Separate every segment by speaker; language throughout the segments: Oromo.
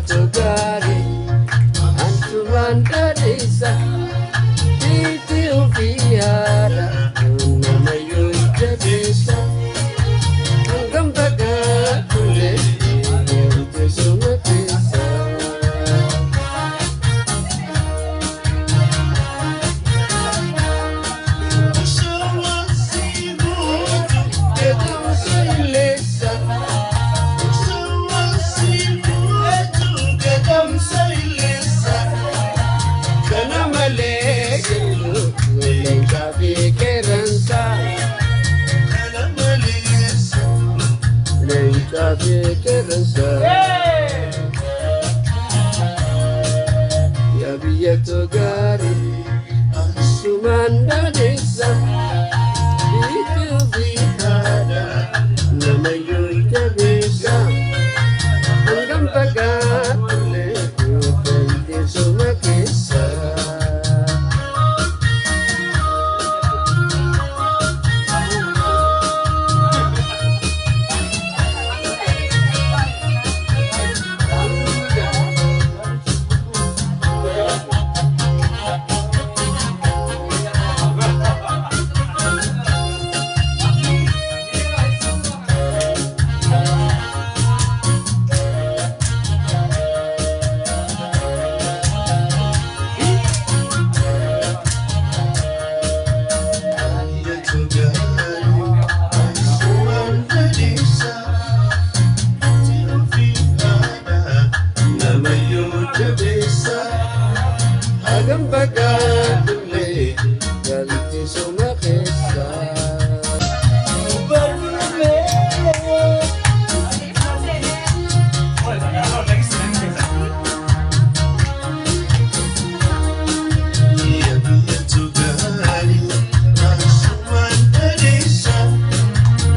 Speaker 1: biyya gaarii antumaan dhadheessa biitti ofii haadha namayyuu jabeessa hangam fagaatullee teessuma keessa. Jedhamsa illeessa kana malee jiru leencaa fi qeerransa leencaa fi qeerransa. Yaa biyya gaarii asumaan dhaadheessa biitti ofii haadha namayyuu jabeessa hangam fagaatullee teessuma keessa. Namayyuu jabeessa hangam fagaatullee teessuma keessa.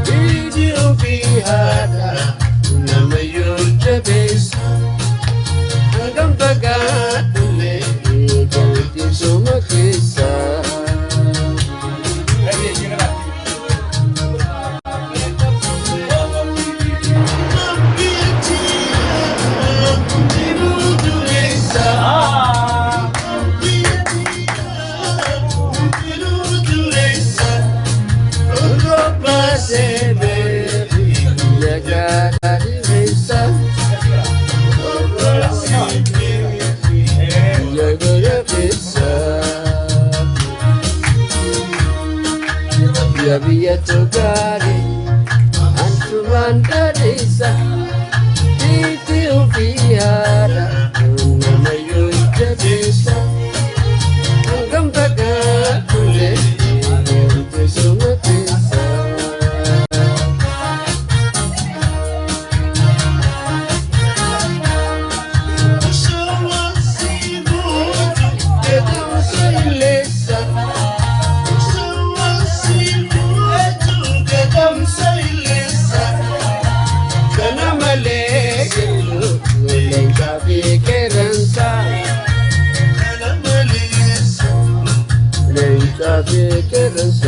Speaker 1: Biitti ofii haadha namayyuu jabeessa hangam fagaatullee teessuma keessa. Yaa biyya gaarii antumaan dhadheessa biitti ofii haadha namayyuu jabeessa hangam fagaatullee teessuma keessa. Jedhamsa illeessa kana malee jiru leencaa fi qeerransa leencaa fi qeerransa.